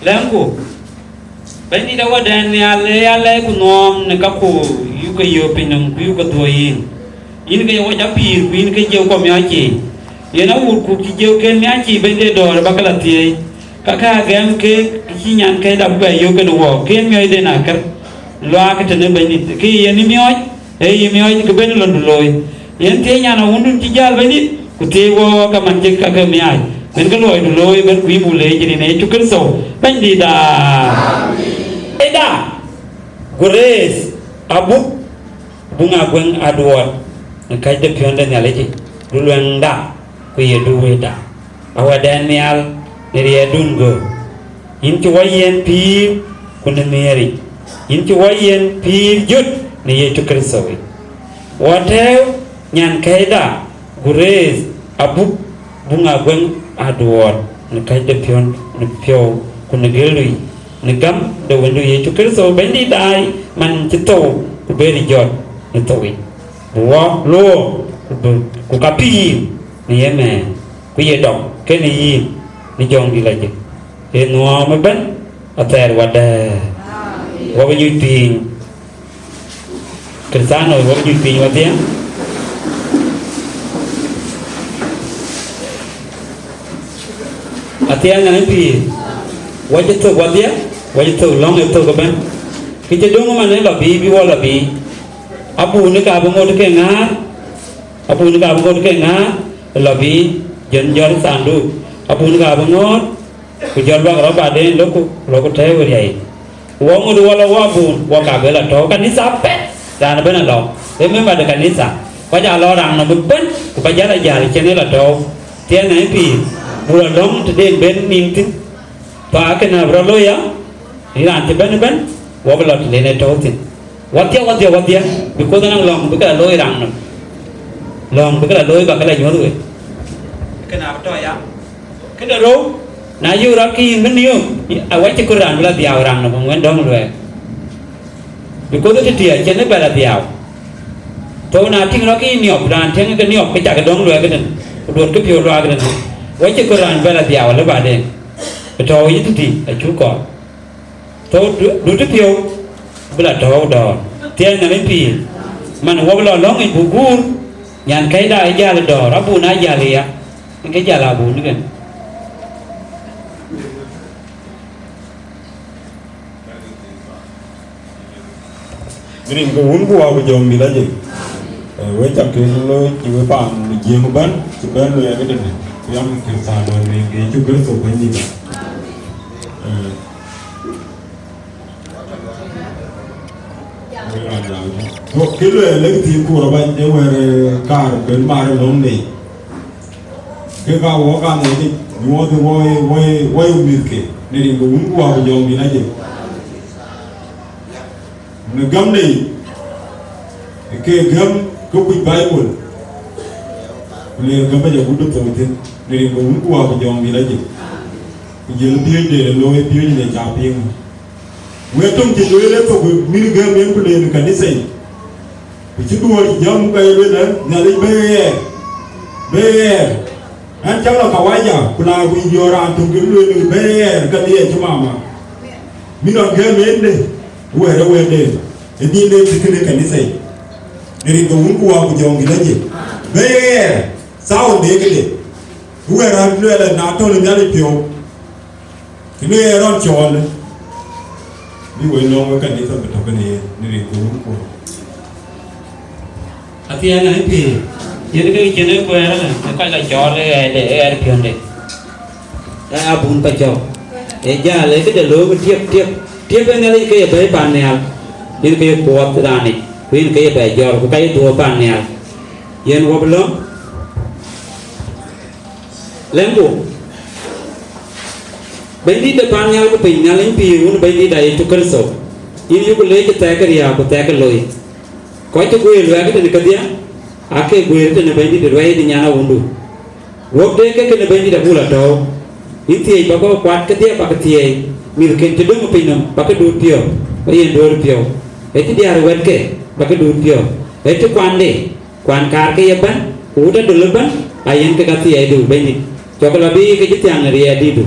Tɛ̈ɛ̈ŋku, Bɛ̈nydït Wädɛn nhial, ee ya lɛɛc ku nhɔɔm në käku yuk ke yöök piny nɔm ku yuk ke dhuɔ̈k yïn. Yïn ke ye wac apïïr ku yïn ke jiëu kɔ̈u miɔɔc cii. Yen awuut ku cï jiëuken miɔɔc cii Bɛ̈nydït dɔ̈ɔ̈r ë bä ke lɔ thieei. Kakë aa gɛ̈m keek, kë cï nyankëida bï bɛ yök kenë wɔɔk, ke miɔɔcden akër. Luaak tënë Bɛ̈nydït, ke yen ë miɔɔc, ee yï miɔɔc kë bën lɔndu looi. Yen thiëëc nyan awundun cï jäl Bɛ̈nydït, ku thiëëc wɔ ke man cï kakë miaac, bën ke luɔidu looi ëbën, ku yï buk leec rin ë Yecu Kërtho Bɛ̈nydïïtda. Eda, Grace Abuk, buŋ Agueŋ Aduɔɔt, në kacde piɔ̈nde Nhialic, du luɛŋda, ku ye du wëëtda. Awɛ̈tdɛn nhial në riɛɛtdun göök. Yïn cï wɔ yiɛ̈n pïïr ku në nhiëëric, yïn cï wɔ yiɛ̈n pïïr jöt në Yecu Kërtho yic. Wɔ tɛ̈ɛ̈u nyankëida Grace Abuk, buŋ Agueŋ Aduɔɔt, në kacde piɔ̈n, në piɔ̈u ku në gëldu yic, në gäm de Wëndu Yecu Kërtho Bɛ̈nydïïtda, man cï thou ku bɛ̈ɛ̈r jɔt në thou yic. Bï wɔ luɔɔk ku bï, ku ka pïïr në yemɛɛn, ku ye dɔm kenë yïn në jɔŋdït lajik. Ë nuɔɔm ëbën athɛɛr wadɛ̈ɛ̈r. Wɔ bï nyuc piiny. Kërthiano, wɔ bï nyuc piiny wadhie. Athiɛɛn nyan ë pïïr, wɔ cï thök wadhie, wɔ cï thök lɔ̈ŋ ë thök ëbën. Kë cï döŋ ëmën ë lɔ biic, bï wɔ lɔ biic. Abun ë ka bï ŋot ke ŋäär, abun ë ka bï ŋot ke ŋäär, ë lɔ biic, jɔn jɔl thanduk, abun ë ka bï ŋoot, ku jɔl luak rɔt baden, loku, loku tɛ̈ɛ̈u ë riɛic. Ku wɔ ŋot wɔ lɔ wɔ abun, wɔ ka bï lɔ tɔ̈u kanitha pɛth, raan ëbën alɔ, ee member de kanitha, kɔc aa lɔ raŋ nɔm ëbën, ku bä jäl a jäl cïn ë lɔ tɔ̈u, thiɛɛn ë pïïr, ku lɔ lɔ̈ŋ tëden ben nïïm thïn. Tɔ akënë abï rɔt looi ya, yïn raan cï bɛ̈n ëbën, wɔ bï lɔ tëden ë tɔ̈u thïn. Wadhie, wadhie, wadhie, because anɔŋ lɔ̈ŋ bï ke lɔ looi raŋ nɔm. Lɔ̈ŋ bï ke lɔ looi bä ke lɔ nyuɔ̈th wek. Kënë abï tɔ ya. Këde rou, na yök rɔt ke yïn bï niɔp, awacï kɔɔr raan bï lɔ dhiau raŋ nɔm wën dɔ̈ŋ luɛɛk. Because tëtï acïn ë bɛ lɔ dhiau. Thou na tïŋ rɔt ke yïn niɔp, raan tiɛŋ ke niɔp, ke cak dɔ̈ŋ luɛɛk ëtën, ku duɔt ke piɔ̈u luaak ëtën. Wacï kɔɔr raan bɛ lɔ dhiau alë baden. Ë tɔ̈u yï tëtï acuk kɔɔr. Thou du, du tëpiɔ̈u bï lɔ tɔ̈u dɔ̈ɔ̈r, thiɛɛn nɔm ë pïïr, man wɔ bï lɔ lɔ̈ŋ yic buk guur, nyankëida ë jäl ë dɔ̈ɔ̈r, abun aa jäl ë ya, ë ke jäl abun ëkën. Rin ke wun ku wä ku jɔŋ dït ajël. Eh, we cak ke looi cï we paan në Jiëëŋ ëbɛ̈n, cï bɛ̈n looi akëtënë, ku yam Kërthiano rin ke Yecu Kërtho Bɛ̈nydït. Eh, Ku kë lueel lek thiin kuur abac ë wɛ̈ɛ̈r, eh, kaar ben maar ë löŋ de. Ke ka wɔ ka Nhialic nyuɔɔth wɔ, wɔ, wɔ mïthke në rin ke wun ku wä ku jɔŋ dït ajël. Në gämde yic, ke gäm ke kuc Baibul, ku le gäm aca gut thou thïn në rin ke wun ku wä ku jɔŋ dït ajël. Ku jël piööcde looi piööcde ca piŋ. Wek töŋ cï lueel ë thok mïth gɛ̈m yen ku leen ë kanitha yic. Ku cï duɔ̈ɔ̈r cï jam ka ye lueel ë Nhialic bɛ̈ɛ̈r, bɛ̈ɛ̈r. Ɛn cä lɔ kawaja, ku na ku yɔ̈ɔ̈r raan töŋ kë lueel ë bɛ̈ɛ̈r ka dhiëëc cï mama. Mïth nɔn gɛ̈m yen de, wɛ̈ɛ̈r ë wɛ̈ɛ̈rde, ë dhil de cï kënë kanitha yic. Në rin ke wun ku wä ku jɔŋ dït ajël. Bɛ̈ɛ̈r, thaau de këde. Wɛ̈ɛ̈r raan lueel ë na tɔ̈ në Nhialic piɔ̈u. Kënë ye rɔt cɔɔl, bï wek nɔŋ wek kanitha bï tɔ̈ kënë yen në rin ke wun kuɔɔr. Athiɛɛn ë pïïr, yen ke cïn ë kuɛɛr ëlë, ë kɔc lɔ cɔɔl ë ɣɛɛrde, ë ɣɛɛr piɔ̈nde. Ë abun ka cɔk, ë jäl, ë këde looi tiep, tiep, tiep ë Nhialic ke ye bɛ̈i pan nhial, yen ke ye kuɔɔth raanic, ku yen ke ye bɛ jɔɔr, ku ka ye dhuɔ̈ɔ̈r pan nhial. Yen wɔ bï lɔ̈ŋ. Lɛ̈ŋku, Bɛ̈nydït de pan nhial ku piny, Nhialic pïïr wun Bɛ̈nydït da Yecu Kërtho, yïn yuku leec ë thɛɛk ë riääk ku thɛɛk ë loi. Kɔc cï guëër luɛɛk tënë kedhie, aake guëër tënë Bɛ̈nydït ë ruɛɛi de nyan awundu. Wok de ke kënë Bɛ̈nydït abuk lɔ tɔ̈ɔ̈u. Yïn thiëëc bä ke kuat kedhie bä ke thiëëi, mïthken cï döŋ ë piny nɔm bä ke duut piɔ̈u, bä yen duöör piɔ̈u. Ë cï diäär ë wɛ̈tke bä ke duut piɔ̈u. Ë cï kuande, kuan kaar ke ye bɛ̈n, ku wut adöl ëbɛ̈n, ayen ke ka thiɛɛidu Bɛ̈nydït. Cɔk lɔ bï ke cï thiäŋ në riɛɛt dïïtdu.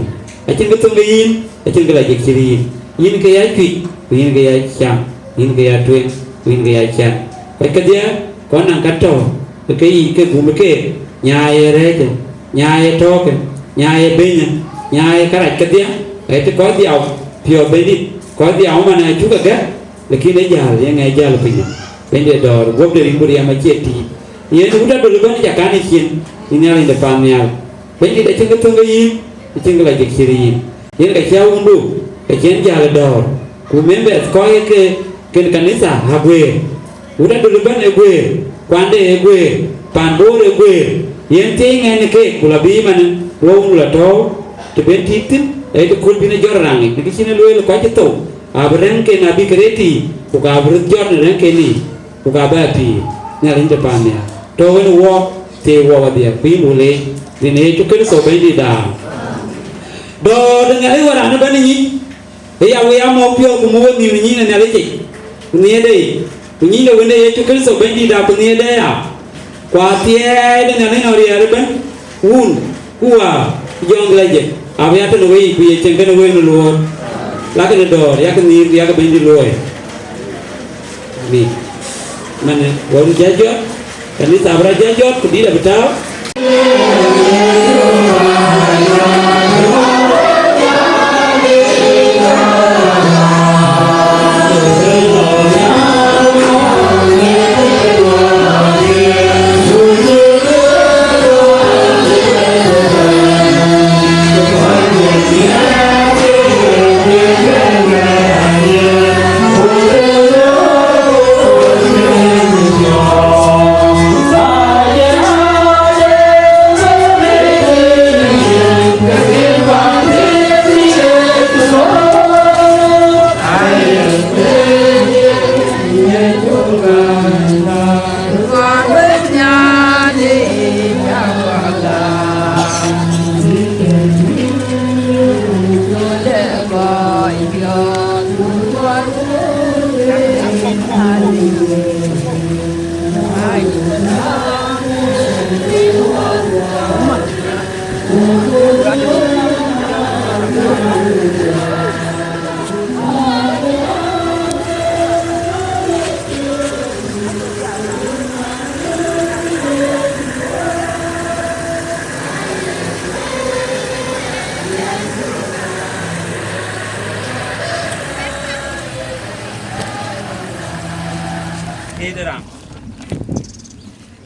Acïn kë thöŋ ke yïn, acïn kë la jek cït yïn. Yïn ke ya cuic, ku yïn ke ya cam, yïn ke ya tueŋ, ku yïn ke ya can. Kɔc kedhie, kɔn naŋ ka tɔ̈ ke yic ke gum keek, nyaai ë rɛ̈ɛ̈cë, nyaai ë tɔ̈ɔ̈kë, nyaai ë benyë, nyaai ë kärac kedhie, ɣɛ̈ɛ̈c kɔc dhiau, piɔ̈u Bɛ̈nydït, kɔc dhiau ëmën acuk ke gɛ̈k, lakin ë jäl, ye ŋɛk jäl piny. Bɛ̈nydït dɔ̈ɔ̈r, guɔ̈pde rin ku riɛm acie tiit. Yen wut adöl ëbɛ̈n ca kan ë cin, yïn Nhialic de paannhial. Bɛ̈nydït acïn kë thöŋ ke yïn, acïn kë la jek cït yïn. Yen ka cä wundu, ka cïn jäl ë dɔ̈ɔ̈r, ku members kɔc ke kën kanitha aa guëër. Wut adöl ëbɛ̈n ë guëër, kuande ë guëër, paan Bor ë guëër. Yen thiëi ŋɛn ë keek, ku la bï ëmënë, wɔ wun la tɔ̈ɔ̈u, të ben tiit thïn, ee të kööl bïn ë jɔt raŋ yic, në kë cïn ë lueel kɔc cï thou, abï rɛ̈ŋken abï ke rëër tiic, ku ka bï röt jɔt në rɛ̈ŋken yiic. Ku ka bɛ pïïr, Nhialic de paannhial, tɔ̈u en wɔ, thiëi wɔ wadhiɛ, ku yïn wël ëë, rin Yecu Kërtho Bɛ̈nydït daai. Dɔ̈ɔ̈r de Nhialic wär raan ëbɛ̈n ë nyic, ë ya wëi amɔ̈u piɔ̈ɔ̈th, ku muk wenhïïm ë nyïn ë Nhialic yic, ku nhiëërde yic, ku nyïn de Wënde Yecu Kërtho Bɛ̈nydït daai, ku nhiëërde aya. Ku athiɛɛi de Nhialic nɔn riɛɛr ëbɛ̈n, Wun, ku Wä, ku Jɔŋdït Lajik, abï ya tënë weyiic, ku ye cieŋ kënë week në luɔɔr. Lakï në dɔ̈ɔ̈r, yakï nhiir, ku yakï Bɛ̈nydït luɔi. Amin. Mane, wä röt jäl jɔt, kanitha abï rɔt jäl jɔt, ku dït abï tääu.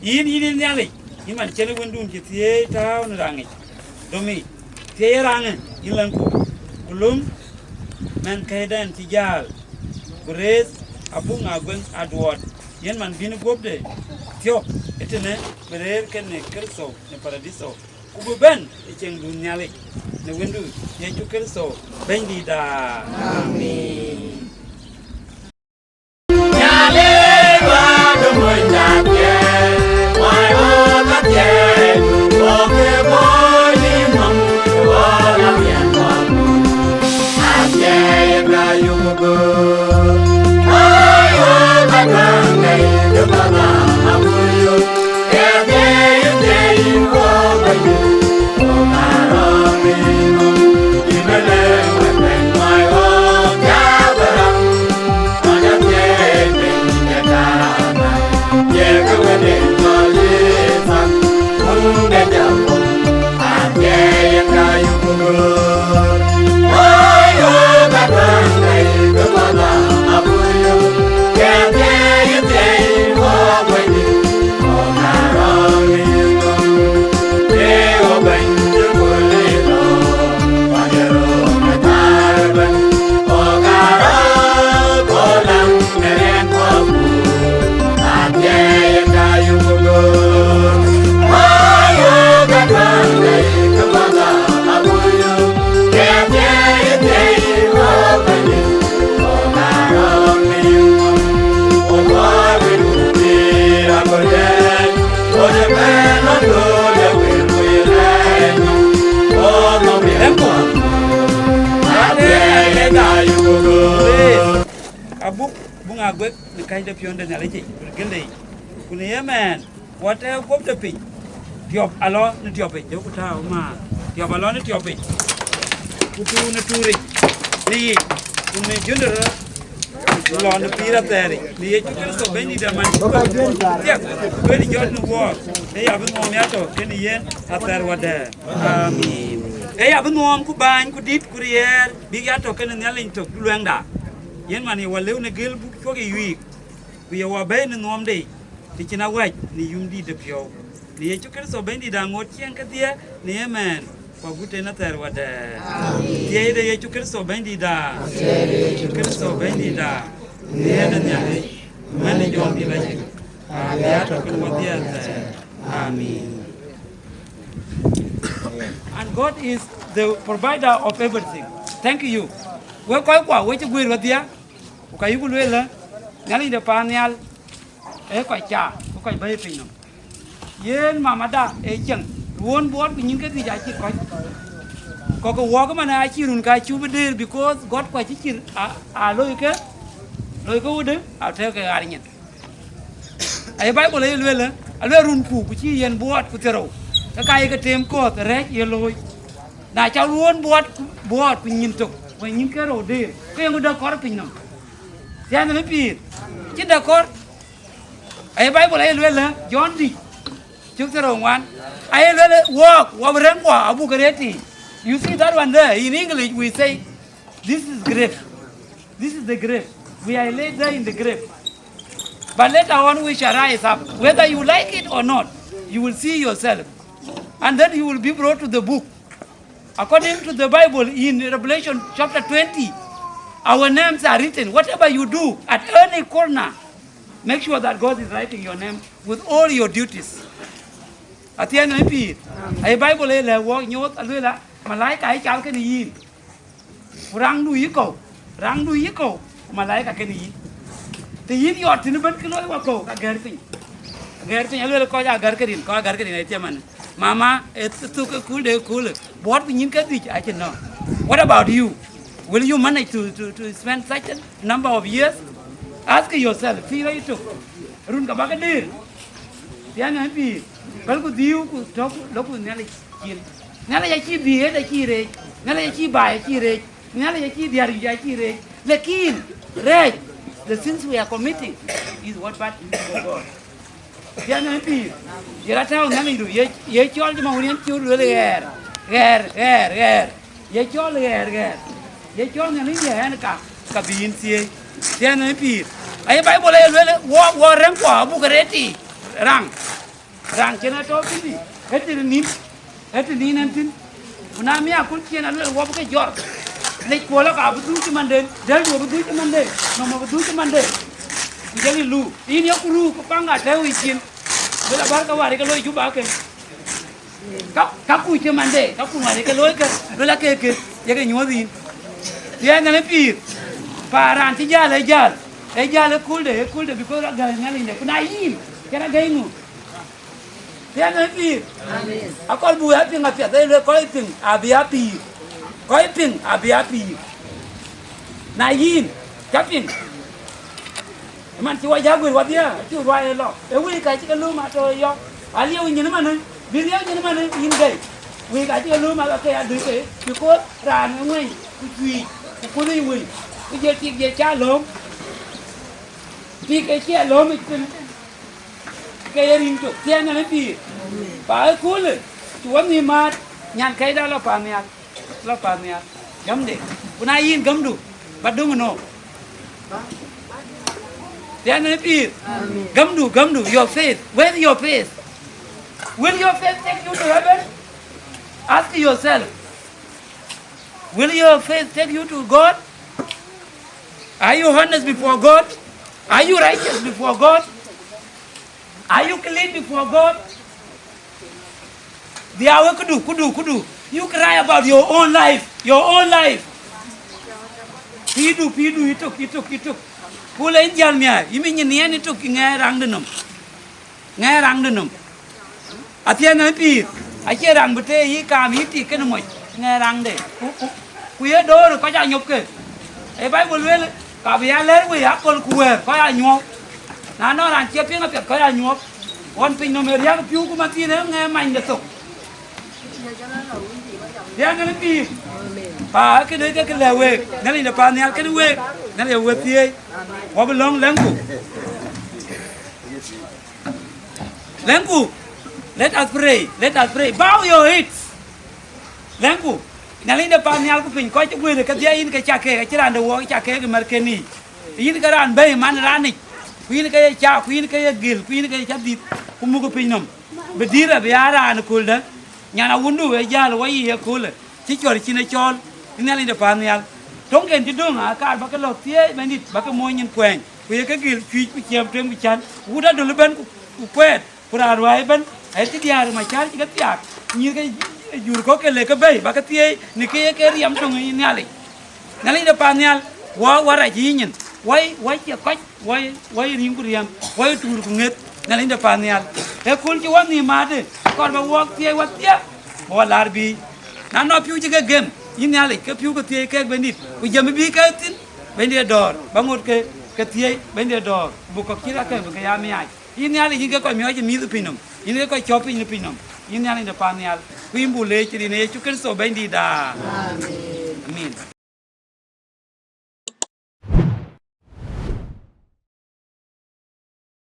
Yïn, yïn ë Nhialic, yïn man cïn wëndun cï thiëëi tääu në raŋic, domic, thiëëi raŋë, yïn lɛ̈ŋku, ku löm mɛnhkɛ̈ɛ̈den cï jäl, ku rëëth abuk ŋa guëŋ aduɔɔt, yen man bïn guöpde thiɔ̈k ëtënë bï rëër kenë Kërtho në Paraditho, ku bï bɛ̈n ë cieŋdun Nhialic në Wëndu Yecu Kërtho Bɛ̈nydïïtda. Amin. Abuk, buk ŋa guek në kɛ̈cde piɔ̈nde Nhialic yic, ku gëlde yic. Ku në ye mɛɛn, wɔ tɛ̈ɛ̈u guöpde piny, tiɔp alɔ në tiɔp yic, jɔku tääu maan, tiɔp alɔ në tiɔp yic. ku tuur në tuuric në yic, ku në jundë röt, ku lɔ në pïïr athɛɛric, në Yecu Kërtho Bɛ̈nydït aman. Thiëk, duëël jɔt në wuɔɔk, ë ya bï nuɔɔm ya tɔ̈ kenë yen athɛɛr wadɛ̈ɛ̈r. Amin. Ë ya bï nuɔɔm ku bääny ku dït ku riɛɛr, bïk ya tɔ̈ kenë Nhialic tök luɛŋda. Yen man ye wä lëu në gël buk cuɔk ë yuiik, ku ye wä bɛ̈ɛ̈i në nuɔɔmde, të cïn awäc në yum dïït de piɔ̈u. Në Yecu Kërtho Bɛ̈nydït aŋoot ciɛɛŋ kedhie në ëmɛɛn, ku agut en athɛɛr wadɛ̈ɛ̈r. Amin. Thiëëi de Yecu Kërtho Bɛ̈nydït aa. Thiëëi de Yecu Kërtho Bɛ̈nydït aa. Në yen de Nhialic, mɛn ë jɔŋdït lacïk, abï ya tɔ̈ kenë wadhie athɛɛr. Amin. And God is the provider of everything. Thank you. Wek kɔckua, wek cï guëër wadhie, ku ka yïku lueel, Nhialic de paan nhial, ee kɔc caa, ku kɔc bɛ̈ɛ̈i piny nɔm. Yen mamada ë cieŋ, ruɔ̈ɔ̈n buɔɔt ku nyïn ke dhïc acï kɔc. Kɔ̈k ke wɔɔk ëmën acï run ka cuk bï dëër, because gɔ̈tkua cï cïr a, a loi ke, loi ke wudë, a tɛ̈ɛ̈u ke ɣar nyin. Aye Bible aye lueel, alueel runku, ku cï yen buɔɔt ku thiërou, ke ka ye ke teem kɔ̈th rɛ̈ɛ̈c ye looi. Na ca ruɔ̈ɔ̈n buɔɔt, buɔɔt ku nyïn tök, ku nyïn ke rou dëër, ke yeŋö dɛ̈ kɔ̈r piny nɔm? Thiɛɛn në pïïr, cïn dɛ̈ kɔ̈r. Aye Bible aye lueel, Jɔn dï, cök thiërou ŋuan, aye lueel, wɔɔk, wɔ bï rɛ̈ŋkua abuk ke rëër tiic. You see that one there? In English, we say, "This is grave. This is the grave. We are laid there in the grave. But later on, we shall rise up. Whether you like it or not, you will see yourself. And then you will be brought to the book." According to the Bible, in Revelation chapter twenty, our names are written. Whatever you do at any corner, make sure that God is writing your name with all your duties. Athiɛɛn në pïïr, aye Bible aye lɛ̈k wɔɔk nyuɔɔth, alueel, malaika aye cal kenë yïn. Ku raŋdu yï kɔ̈u, raŋdu yï kɔ̈u, ku malaika kenë yï. Të yïn yɔt tënë bɛ̈n kë looi wakɔ̈u, ka gɛ̈ɛ̈r piny. Gɛ̈ɛ̈r piny, alueel kɔc aa gär ke rin, kɔc aa gär ke rin, aye thiëëman. Mama, ë th-, thuk ë kuulde, ë kuulë. Buɔɔt ku nyïn ke dhïc, acïn nɔ̈k. What about you? Will you manage to, to, to spend such a number of years? Ask yourself, pïïr ayï tök. Run ka bä ke dëër. Thiɛɛn në pïïr, pälku dhiiu ku tɔ̈ku, lɔ̈kku Nhialic cin. Nhialic acï bï ɣet acï reec, Nhialic acï baai acï reec, Nhialic acï diäär juëc acï reec. Lakin rɛɛc, the sins we are committing is what bad news for God. Thiɛɛn në pïïr, ye rɔt tääu Nhialicdu, ye, ye cɔl cï man wën yen cï lueel ɣɛɛr, ɣɛɛr, ɣɛɛr, ɣɛɛr. Ye cɔl ɣɛɛr, ɣɛɛr. Ye cɔl Nhialic ye ɣɛn ka, ka bï yïn thieei. Thiɛɛn në pïïr. Aye Bible aye lueel, wɔ, wɔ rɛ̈ŋkua abuk ke rëër tiic. Raŋ. Raŋ cïn atɔ̈ thïn, ë të nïn, ë të nïn ɛn thïn. Ku na miäk aköl cïn alueel wɔ bï ke jɔr. Lec kuɔlë ka bï dhuc cï manden, dɛ̈ldu bï dhuc cï manden, nɔm bï dhuc cï manden. Ku jɔl yï lu, yïn ye ku ruu ku paŋ atɛ̈ɛ̈u yï cin. Bï la bär ke wäär ke loi Juba ke. Ka, ka kuc cï mande, ka kuc wäär ke loi ke, bï la ke ke, ye ke nyuɔ̈th yïn. Thiɛɛn në pïïr, paan raan cï jäl ë jäl, ë jäl ë kulde, ë kulde, because agäi Nhialicde. Ku na yïn, cïn agäi nu. Thiɛɛn në pïïr. Amen. Akɔl buk ya piŋ apiɛth, ee lueel kɔc piŋ abï ya pïïr. Kɔc piŋ abï ya pïïr. Na yïn, ca piŋ. Ëman cï wɔ jäk guëër wadhie, acï ruai ë lɔ. Ë wëi ka cï ke lööm atɔ̈ ë yɔ̈k. Alieu nyin ëmanë, bï lieu nyin ëmanë, yïn gɛi. Wëi ka cï ke lööm ake adui ke, because raan ë ŋuɛny, ku cuiic, ku kuth ë wëi. Ku jël tik jël ca lööm. Tik ë cï alööm ë thïn. Ke ye rin tök, thiɛɛn në pïïr. Pa ë köölë, cï wɔ nhïïm määt, nyan kɛcda lɔ paannhial, lɔ paannhial, gämde. Ku na yïn gämdu, ba döŋ ënɔɔk. Thiɛɛn në pïïr, gämdu, gämdu, your faith. Where's your faith? Will your faith take you to heaven? Ask yourself. Will your faith take you to God? Are you honest before God? Are you righteous before God? Are you clean before God? Dhiau, këdu, këdu, këdu. You cry about your own life, your own life. Pïïrdu, pïïrdu, yïtök, yïtök, yïtök. Ku le yïn jäl miäär, yïn bï nyin yen yïtök, ŋɛɛr raŋde nɔm. Ŋɛɛr raŋde nɔm. Athiɛɛn në pïïr, acie raŋ bï tëë yï kaam yï tik kenë moc, ŋɛɛr raŋde. Ku, ku, ku ye door kɔc aa nyopke. Ee Bible lueel, ka bï ya lɛ̈ɛ̈r wei aköl ku wɛ̈ɛ̈r kɔc aa nyuɔɔk. Na nɔŋ raan cie piŋ apiɛth kɔc aa nyuɔɔk. Ɣɔn piny nɔm ë riäk piu ku mathiinë ŋɛɛr manyde thok. Thiɛɛn në pïïr. Pa këde ke ke lɛ̈k week, Nhialic de paannhial këde week, Nhialic we thiëëc, wɔ bï lɔ̈ŋ lɛ̈ŋku. Lɛ̈ŋku, let us pray, let us pray. Bow your heads. Lɛ̈ŋku, Nhialic de paannhial ku piny, kɔc cï guëër kedhie yïn ke cak keek, acï raan de wɔɔk cak keek ë märken yiic. Yïn ke raan bɛ̈i man raan yic, ku yïn ke ye cak, ku yïn ke ye gël, ku yïn ke ye cak dhïth, ku muk piny nɔm. Bï dïïr abï aa raan ë kööldä, nyan awundu ë jäl wɔ yiic ë köölë, cï cɔl cïn ë cɔɔl, ë Nhialic de paannhial. Töŋken cï döŋ aa kaar bä ke lɔ̈k thiëëc Bɛ̈nydït, bä ke moony nyin kuɛɛny, ku ye ke gël cuic ku ciɛɛm tueŋ ku cän, wut adöl ëbɛ̈n ku, ku kuɛɛt, ku raan ruääi ëbɛ̈n, aye cï diäär ë macär cï ke thiaak, nyïïr ke jur kɔ̈k ke lek ke bɛ̈i, bä ke thiëëc në kë ye ke riɛm töŋ ë Nhialic. Nhialic de paannhial, wɔ wä rac yï nyin, wai, wai cie kɔc, wai, wai rïŋ ku riɛm, wai tuur ku ŋeth, Nhialic de paannhial. Ë kööl cï wä nhïïm maatde, kɔɔr bä wɔɔk thiëëc wä thiëëk, bä wä laar biic. Na nɔ piu cï ke gem, yïn Nhialic, ke piu ke thiëëc keek Bɛ̈nydït, ku jam bï ke thïn, Bɛ̈nydït ë dɔ̈ɔ̈r, bä ŋot ke, ke thiëëc, Bɛ̈nydït ë dɔ̈ɔ̈r, ku buk kɔ̈k cï rɔt ke bï ke ya miaac. Yïn Nhialic, yïn ke kɔc miɔɔc ë mïth ë piny nɔm, yïn ke kɔc cɔp piny në piny nɔm, yïn Nhialic de paannhial, ku yïn buk leec rin ë Yecu Kërtho Bɛ̈nydïïtda. Amin.